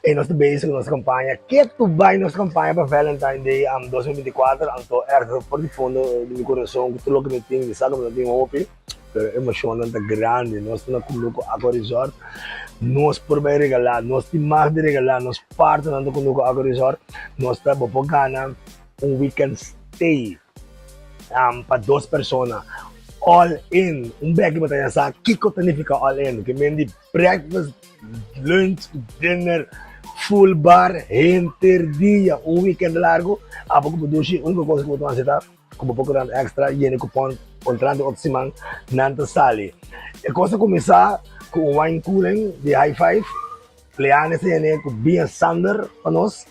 E nos ta bezig ku nos kampaña Ketu Bai nos kampaña pa Valentine Day 2024 anto ègt for di fondo di mi kurason ku tur loke mi tin mi sa ku mi no tin hopi pero e emoshonnan ta grandi nos ta na Kunuku Aqua Resort nos por bai regalá nos tin mag di regalá nos partnernan ta Kunuku Aqua Resort nos ta bo por gana un weekend stay pa dos persona all in un beki bo ta ya sa kiko ta nifiká all in ke men di breakfast Lunch, dinner, full bar henter dia, un weekend largo. Abo ku bo dushi, úniko kos ku bo ta hasi ta ku bo por kurant extra yena kupon entrante otro siman nan ta sali. E kos a kuminsá ku un wine cooling di High Five, Leane ta yene ku Bia Sander pa nos.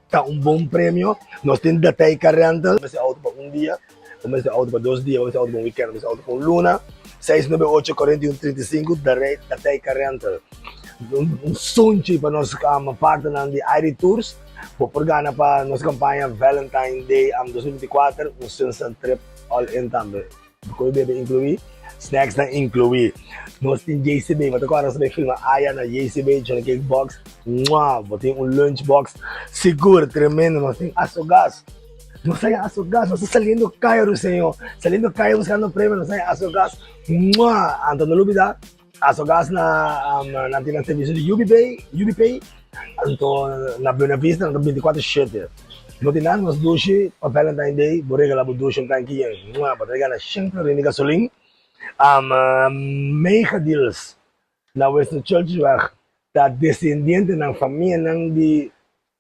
Ta un bon premio. Nos tin Datei Car Rental. Bo mester auto pa un dia, bo mester auto pa dos dia, bo mester auto pa un weekend, bo mester auto pa un luna. 698 41 35 Datei Car Rental. Un sunchi pa nos partnernan di Aire Tours. Bo por gana pa nos campaña Valentine Day 2024 un Sunset Trip all in tambe. Koe bebe inkluí, snacks nan inkluí. Nos tin JCB, bo ta kòrda nos ta bai filma aya na JCB, Johnny Cake Box, mua, bo tin un lunch box sigur, tremendo. Nos tin Asogas, nos ta haña Asogas, nos ta saliendo kaya Ruseñor, saliendo kaya buskando premio, nos ta haña Asogas, mua. Anto no lubida, Asogas na nan tin nan servisio di UBPay, UBPay, anto na Buena Vista nan ta 24 shete. No tin nada mas dushi pa Valentine Day, bo regala bo dushi un tanki yen, mua, bo ta gana shen florin di gasolin. Mega Deals na Winston Churchillweg ta descendientenan, famianan di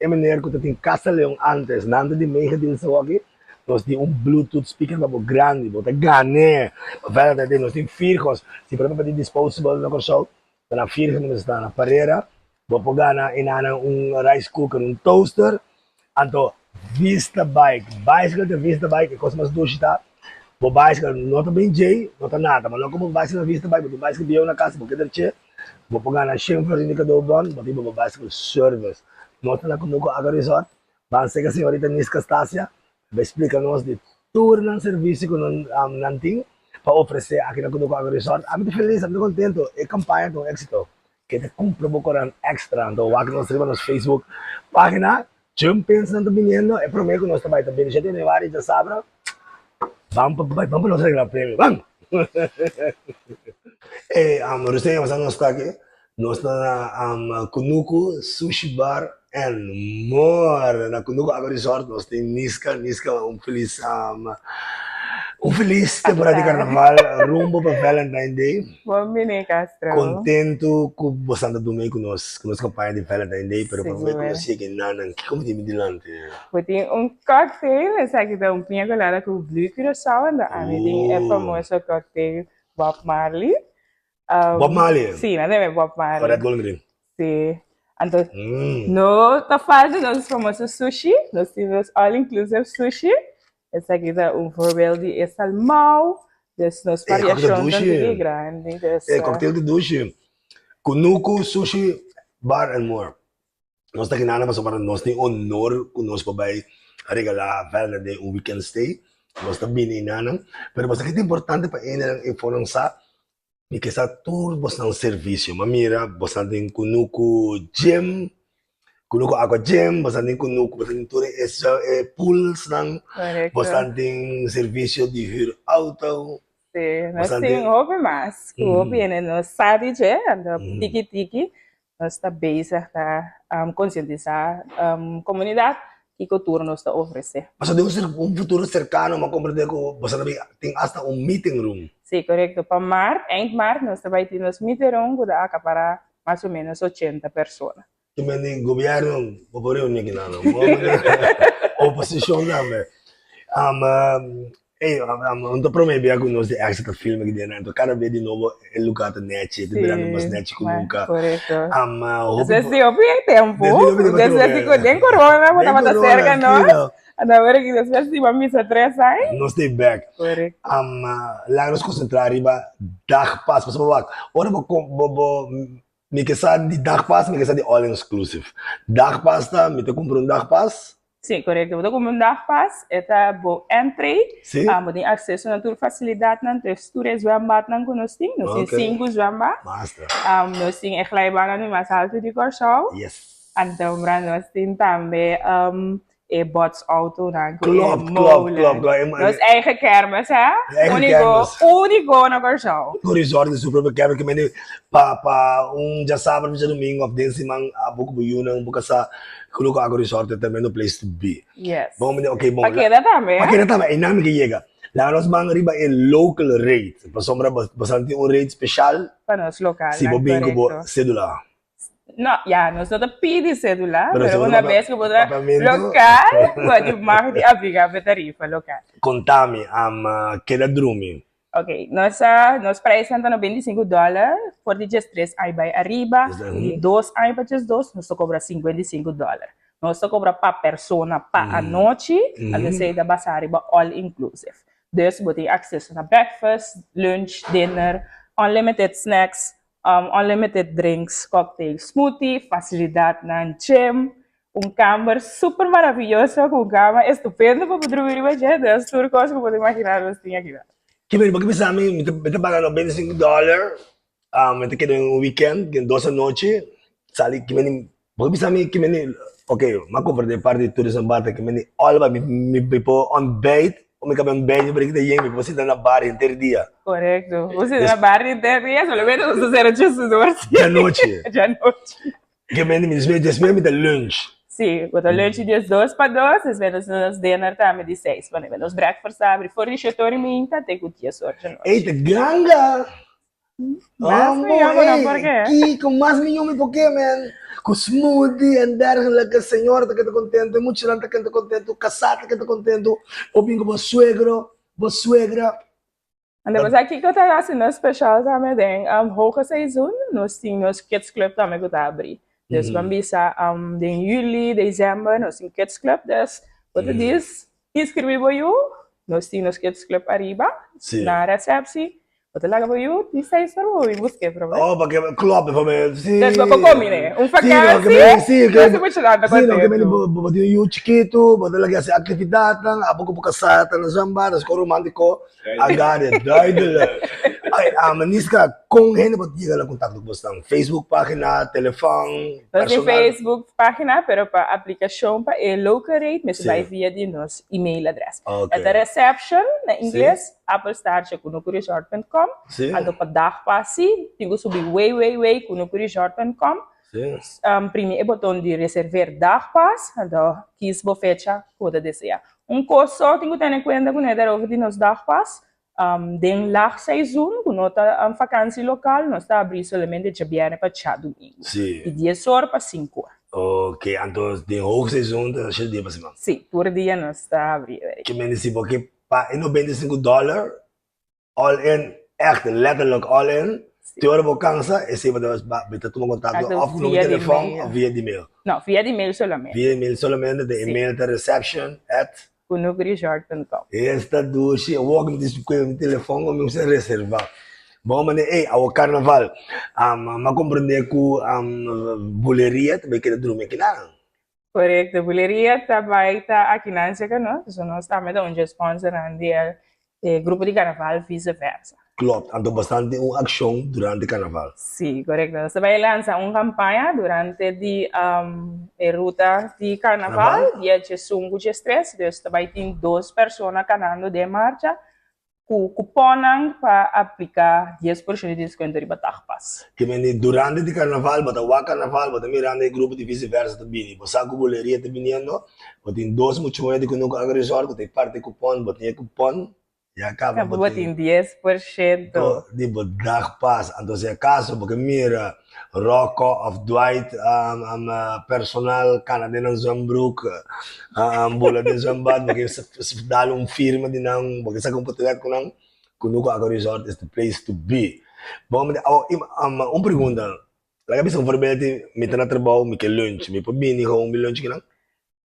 E meneer ku ta tin Casa Leon antes, nan ta di mega deal sa waki, nos tin un bluetooth speaker pa bo grandi, bo ta gan'é. Pa Valentine Day nos tin Virgos, si por ejemplo pa tin disposable na Kòrsou, ta na Virgos nos sta na Parera, bo por gana enanan un rice cooker, un toaster, anto Vista Bike, bicycle ta Vista Bike, e kos mas dushi ta, bo bicycle no ta bin djei, no ta nada, ma loke bo bicycle na Vista Bike, bo tin bicycle bieu na kas, bo keda dje. Bo por gana shen florin di cadeaubon, bo tin bo bicycle service. Nos ta na Kunuku Agro Resort, ban sega señorita Niska Stasia, e bai splica nos di tur nan servicio cu nan nan tin pa ofrece aki na Kunuku Agro Resort. Ami ta feliz, ami ta contento, e campaña ta un exito. Keda cumpra bo coran extra, anto wak nos riba nos Facebook pagina, Jumpins nan ta biniendo, e prome cu nos ta bai ta 27 januari djasabra, ban pa bai, ban pa nos regla premio, ban! Ey, Ruseña masa nos ta aki, nos ta na Kunuku Sushi Bar and More, na Kunuku Aqua Resort, nos tin Niska, Niska un felis, un felis temporada di carnaval rumbo pa Valentine Day. Bon bini Castro. Contento cu bosan ta duna cu nos, cu nos campaña di Valentine Day, pero pa mi cu nos yega nan, kico mi tin mi dilanti? Bo tin un cocktail, esaki ta un piña colada cu blue curacao, anto ami tin e famoso cocktail Bob Marley. Bob Marley? Si, nan ta yama Bob Marley. Red Gold Green. Si, anto no ta falta nos famoso sushi, nos tin nos all inclusive sushi, Esaki ta un voorbeeld di e salmou, dus nos variashon ta bini grandi. E cocktail ta dushi. Kunuku Sushi Bar and More. Nos ta gana pasobra nos tin honor ku nos por bai regalá Valentine Day un weekend stay. Nos ta bini enanan. Pero pasobra ta importante pa hendenan e fonan sa Mi ke sa tur bosnan servisio. M'a mira bosnan tin kunuku gym, kunuku aqua gym, bosnan tin kunuku, bosnan tin tur e e poolsnan, bosnan tin servisio di hür auto. Sí, nos tin hopi mas ku hopi hende no sa di dje, anto tiki tiki Nos ta bezig ta konsientisá komunidat kiko tur nos ta ofresé. Pasobra den un futuro serkano mi a komprendé ku boso ta bin tin asta un meeting room. Sí, korekto. Pa mart, eind mart, nos ta bai tin nos meeting room ku ta akapará mas o ménos ochenta persona. Ki men di gobièrnu bo por reuní kinan no. Oposishon tambe. Ey, un ta prome bia ku nos di Extra ta filma aki den anto kada bia di nobo e lugar ta nechi, ta birando mas nechi ku nunka. Korekto. Despues di hopi tempu, despues di ku den corona bo tabata serka nos, anto awor aki despues di bo a misa tres aña. Nos ta e bek. Korekto. Laga nos konsentrá riba dagpas, pasobra wak, ora bo bo mi ke sa di dagpas, mi ke sa di all inclusive. Dagpas ta, mi ta kumpra un dagpas. Sí, korekto. Bo ta kumpra un dagpas, e ta bo entree. Sí. Bo tin akseso na tur fasilidatnan, dus tur e zwembadnan ku nos tin. Nos tin sinku zwembad. Master. Nos tin e glijbannan di mas haltu di Kòrsou. Yes. Anto nos tin tambe e bots autonan ku e Klopt, klopt, molen. klopt, klopt. Nos eigen kermis, hè? Eigen Úniko, kermis. úniko na Kòrsou. Tur resort tin su propio kermis ke mende pa pa un djasabra of djadumingu of den siman abo ku bo yunan bo kasá Kunuku Agro Resort ta tremendo place to be. Yes. Bon mende ok bon. Pa keda tambe, Pa hè? keda tambe, einan mi ke yega. Laga nos ban riba e local rate pasobra boso tin un rate special Pa nos lokalnan, si bo bin ku bo korekto. cedula. No, ya, nos no ta pidi cedula, Pero pero seguro una papia- bes ku bo ta papiamento. lokal, bo di mag di apliká pa e tarifa lokal. Konta mi, am keda drumi. Ok, nos a, nos prijsnan ta $95 for di 13 aña bai ariba, di 2 aña pa 12 nos ta kobra $55. Nos ta kobra pa persona pa anochi, anto esei ta basá riba all inclusive. Dus bo tin akseso na breakfast, lunch, dinner, unlimited snacks, Unlimited drinks, cocktail, smoothie, facilidadnan, gym, un kamber super maravilloso cu un cama estupendo pa bo drumi riba dje, dus tur cos cu bo ta imagina nos tin aki nan. Kiber, bo ke bisa mi, mi ta paga $95, mi ta keda un weekend, den dos anochi, sali kiber, bo ke bisa mi kiber, ok, mi a comprende parti di tourism bar ta kiber, all ba mi por ontbijt, o mi kaba ontbijt, mi por kita yen, mi por sinta na bar henter dia. Korekto. Bo sinta na bar henter dia, solamente nos ta sera djesdor. Djanochi. Djanochi. Ke mende mi despues, despues mi ta lunch. Si, bo ta lunch di 1:36, despues nos ta nos dinner tambe di 6 pa 9. Nos breakfast ta abri for di 7:30 te ku 10 or djanochi. Ey, ta ganga! Mas mihó ku no por ke. Kiko mas mihó mi por ke, man? Ku smoothie en dergelijke, señora ta keda kontento, e muchanan ta keda kontento, kasá ta keda kontento, bo bin ku bo suegro, bo suegra. Anto bo sa kiko ta hasi nos special tambe den hoge seizoen? Nos tin nos kids club tambe ku ta abri. Dus ban bisa den juli, december nos tin kids club, dus bo ta dis inscribi bo yu, nos tin nos kids club ariba na receptie. Bo ta laga bo yu di 6 or bo bin busk'é promé. Oh, pa ke klopt pa mi. Si. Des bo por kombiné. Un vakantie, Si, no si mucha nan ta Si, no, ke meni kontentu. bo tin un yu chikitu, bo ta laga hasi aktividatnan, abo ku bo kasá ta na zwembad, ta skor romantiko, I got it, duidelijk. Ay, Niska, kon hende por yega na kontakto ku bosnan? Facebook pagina, telefòn, Nos tin personal? Facebook pagina, pero pa aplikashon pa e local rate mester bai via di nos email adres. Ok. E ta reception na Si. ingles, apenstaartje.kunukuresort.com. Sí. Anto pa dag pasi, tin ku subi www.kunukuresort.com. Sí. Primi e boton di reserveer dagpas, anto kies bo fecha ku bo ta desea. Un kos so tin ku tene kuenta kuné daarover di nos dagpas, den laag seizoen, ku no ta vakansi lokal, nos ta abrí solamente djabièrnè pa djadumingu, Sí. di 10 or pa 5 or. Ok, anto den hoog seizoen ta 7 dia pa siman? Sí, tur dia nos ta abrí. Ke mende si bo ke Pa e $95 all in, echt letterlijk all in, te ora bo cansa esey bo ta bo ta tuma contacto Anto of cu via numero di telefon mail. of via di mail. No, via di mail solamente. Via di mail solamente, de Sí. email ta reception at. Kunukuresort.com. Esta dushi, awor cu mi tin cu mi telefon mi mester reserva. Bon mane, ey, awor carnaval, mi a comprende cu buleria ta bay keda drumi akinan. Korekto, Buleria ta bai ta akinan serka nos, so nos tambe ta un dje sponsornan di e grupo di karnaval Vice Versa. Klopt, anto bastante un akshon durante karnaval. Si, korekto. Nos ta bai lansa un kampaña durante di e ruta di karnaval, dia 11 ku 13, dus ta bai tin dos persona kanando den marcha Ku kuponnan pa apliká 10% di deskuento riba dagpas. Ke mende durante di karnaval bo ta wak karnaval bo ta mirando e grupo di Vice Versa ta bini bo sa ku buleria ta biniendo bo tin dos mucha muhé di Kunuku Agro Resort ku ta e parti kupon bo tin e kupon ya kaba bo Bo tin 10%. Di bo dagpas anto si akaso bo ke mira Rocco of Dwight personal kana den nan zwembroek bula den zwembad bo ke dal un firma di nan bo ke saka un portret ku nan Kunuku Aqua Resort is the place to be. Bon un pregunta laga bisa un voorbeeld mi ta na trabou mi ke lunch mi por bini gewoon mi lunch kinan?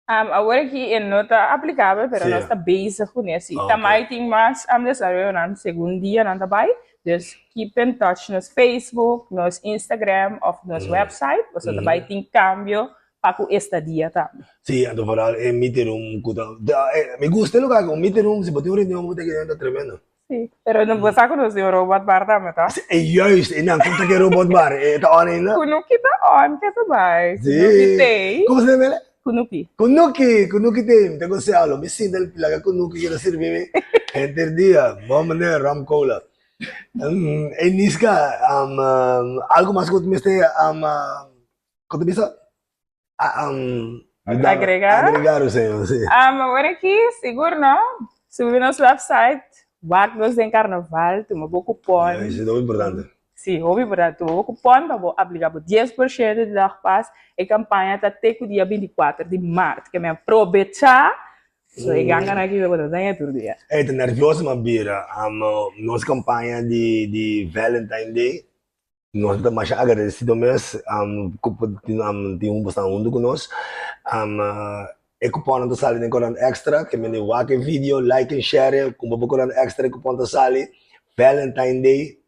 Awor aki e no ta aplicabel, pero nos ta bezig cu ne. Si ta mai tin mas desaroyonan segun dianan ta bai. Dus keep in touch nos Facebook, nos Instagram of nos website, pasobra ta bai tin cambio pa cu estadia tambe. Si, anto vooral e meeting room cu ta, mi gusta e lugar, un meeting room si bo tin un reunion bo ta keda ta tremendo. Sí, pero no bo sa ku nos tin un robot bar tambe, to? Sí, e juist, e nan kon ta ke robot bar? E ta on ainda? Kunuki ta on, ke ta bai. Sí. Kunuki tei. Komo se yama ele? Kunuki. Kunuki, Kunuki tei. Mi ta konsehá lo mi sinta laga Kunuki keda sirbi mi henter dia. Bon manera, rum cola. Ey Niska, algo mas ku bo mester ku ta bisa? Agregar? Agregar o señor, sí. Awor aki, sigur no. Subi nos website, wak nos den carnaval, tuma bo cupon. Ja, esei ta hopi importante. Sí, hopi importante. Tuma bo cupon pa bo aplica bo 10% di dagpas. E campaña ta te cu dia 24 di maart. Ke men probecha, so e ganganan aki lo bo ta daña tur dia. Ey, ta nervioso m'a bira. Nos campaña di di Valentine Day Nos ta masha agradecido mes cu por tin un bosnan hunto cu nos. E cuponnan ta sali den Corant Extra, ke mende wak e video, like en share, cumpra bo Corant Extra e cupon ta sali. Valentine Day,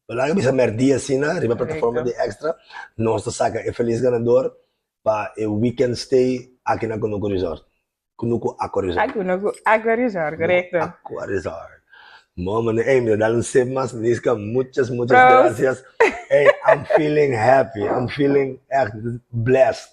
laga bisa merdia asina riba plataforma di Extra, nos ta saca e feliz ganador pa e weekend stay aki na Cunucu Resort. Kunuku Aqua Resort. Kunuku Aqua Resort, correcto. Aqua Resort. Mo mane, ey, mi ta dal un sip mas, Niska, muchas, muchas gracias. Ey, I'm feeling happy, I'm feeling echt blessed.